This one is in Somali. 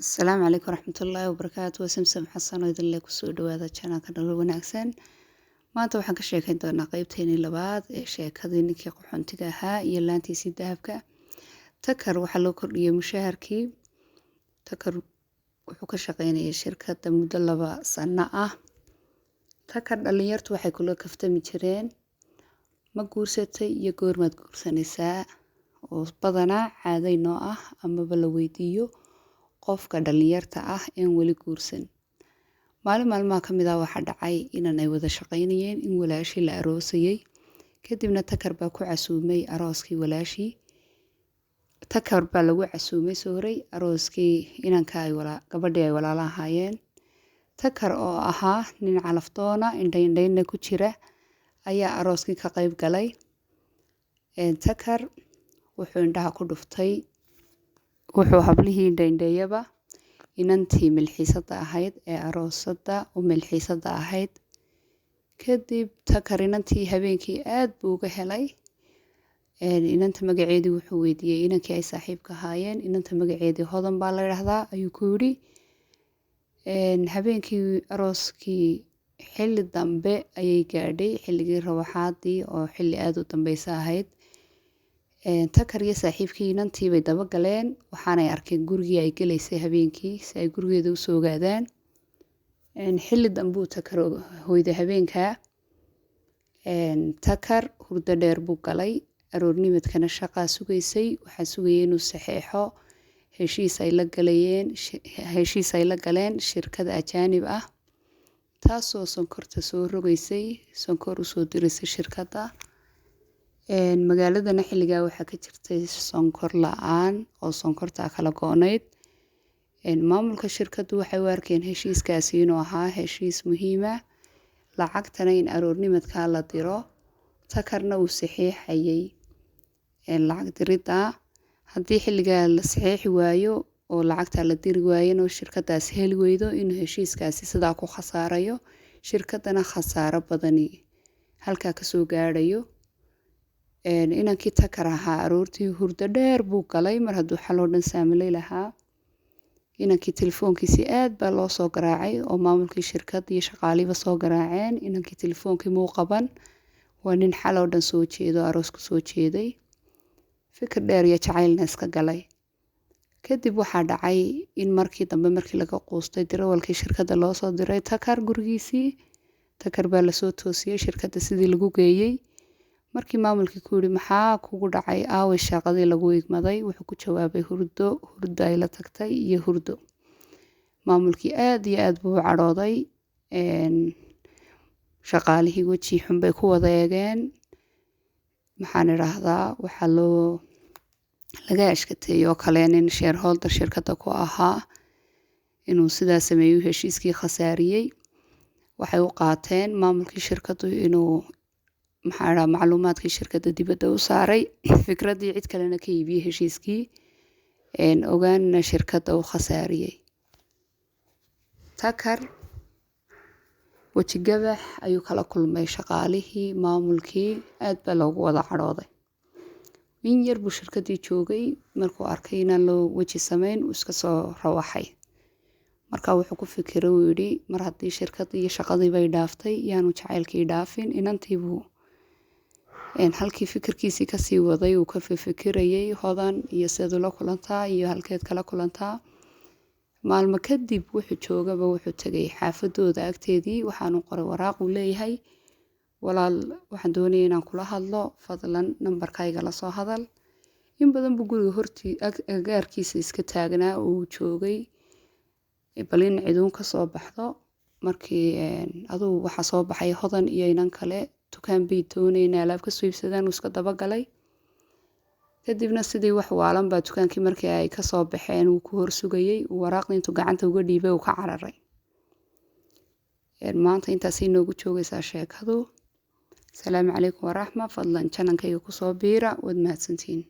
Asalaamu calaykum waraxmatullaahi wabarakaatu. Waa Samsam Xasan oo idin leh kusoo dhawaada channelka Nolol Wanaagsan. Maanta waxaan ka sheekeyn doonaa qeybteenii labaad ee sheekadii ninkii qaxoontiga ahaa iyo laantiisii dahabka. Takar waxaa loo kordhiyey mushaharkii. Takar wuxuu ka shaqeynayay shirkadda muddo 2 sano ah. Takar dhalinyartu waxay kula kaftami jireen ma guursatay iyo goormaad guursanaysaa, oo badanaa caaday noo ah amaba la weydiiyo qofka dhalinyarta ah een weli guursan. Maalin maalmaha ka mid ah waxaa dhacay inan ay wada shaqeynayeen in walaashii la aroosayay. Kadibna Takar baa ku casuumay arooskii walaashii. Takar baa lagu casuumay sooray arooskii inanka ay gabadhii ay walaala ahaayeen. Takar oo ahaa nin calafdoona, indhaindhaynna ku jira, ayaa arooskii ka qayb galay. Takar wuxuu indhaha ku dhuftay, wuxuu hablihii indhaindheeyaba inantii milxiisada ahayd ee aroosada u milxiisada ahayd. Kadib Takar inantii habeenkii aad buu uga helay. Inanta magaceedii wuxuu weydiiyey inankii ay saaxiibka ahaayeen. Inanta magaceedii Hodan baa la yidhaahdaa, ayuu ku yidhi. Habeenkii arooskii xilli dambe ayay gaadhay, xilligii rawaxaadii oo xilli aada u dambeysa ahayd. Takar iyo saaxiibkii inantii bay daba galeen, waxaanay arkeen gurigii ay gelaysay habeenkii si ay gurigeeda usoo ogaadaan. Xilli dambuu Takar hoyday habeenkaa. Takar hurdo dheer buu galay. Aroornimadkana shaqaa sugaysay. Waxaa sugayay inuu saxeexo heshiis ay la galayeen, heshiis ay la galeen shirkad ajaanib ah, taasoo sonkorta soo rogaysay, sonkor usoo diraysay shirkadda. Magaaladana xilligaa waxaa ka jirtay sonkor la-aan oo sonkorta kala go-nayd. Maamulka shirkaddu waxay u arkeen heshiiskaasi inuu ahaa heshiis muhiima, lacagtana in aroornimadkaa la diro. Takarna uu saxiixayay lacag diridda. Haddii xilligaa la saxiixi waayo oo lacagta la diri waayana, shirkadaasi heli weydo, inuu heshiiskaasi sidaa ku khasaarayo, shirkadana khasaaro badani halkaa kasoo gaadhayo. Inankii Takar ahaa aroortii hurdo dheer buu galay mar hadduu xaloo dhan saamilay lahaa. Inankii telefoonkiisii aad baa loo soo garaacay oo maamulkii shirkadda iyo shaqaalihiiba soo garaaceen. Inankii telefoonkii muu qaban. Waa nin xaloo dhan soo jeedo, aroos ku soo jeeday, fikir dheer iyo jacaylna iska galay. Kadib waxaa dhacay in markii dambe, markii laga quustay, dirawalkii shirkadda loo soo diray Takar gurigiisii. Takar baa lasoo toosiyey, shirkadda sidii lagu geeyey. Markii maamulkii ku yidhi, "Maxaa kugu dhacay? Aaway shaqadii lagu igmaday?" wuxuu ku jawaabay, "Hurdo, hurdo ay la tagtay iyo hurdo." Maamulkii aad iyo aad buu u cadhooday. Shaqaalihii weji xun bay ku wada eegeen. Maxaan idhaahdaa, waxaa loo laga ashkateeyey oo kale nin shareholder shirkadda ku ahaa inuu sidaa sameeyo, heshiiskii khasaariyey. Waxay u qaateen maamulkii shirkaddu inuu, maxaa idhaha, macluumaadkii shirkadda dibadda u saaray, fikraddii cid kalena ka iibiyey heshiiskii, ogaanna shirkadda u khasaariyey. Takar wejigabax ayuu kala kulmay shaqaalihii, maamulkii, aad baa loogu wada cadhooday. In yar buu shirkaddii joogay. Markuu arkay inaan loo weji samayn, uu iska soo rawaxay. Marka wuxuu ku fikiray, uu yidhi, mar haddii shirkaddii iyo shaqadii bay dhaaftay, yaanu jacaylkii dhaafin. Inantiibuu halkii fikirkiisii kasii waday. Uu ka fikirayay Hodan iyo sideed ula kulantaa iyo halkeed kala kulantaa. Maalmo kadib wuxuu joogaba wuxuu tegay xaafadooda agteedii. Waxaanu qoray waraaq uu leeyahay, "Walaal, waxaan doonaya inaan kula hadlo. Fadlan nambarkayga la soo hadal." In badan buu guriga hortii agagaarkiisa iska taagnaa oo uu joogay bal in ciduun ka soo baxdo. Markii adugu waxaa soo baxay Hodan iyo inan kale. Dukaan bay doonayeen alaab kasoo iibsadaan. Uu iska dabagalay. Kadibna sidii wax waalan baa dukaankii markii ay kasoo baxeen uu ku horsugayey. Uu waraaqdii intuu gacanta uga dhiibay uu ka cararay. Maanta intaasay noogu joogaysaa sheekadu. Asalaamu calaykum waraxma. Fadlan channelkayga kusoo biira. Waad mahadsantihiin.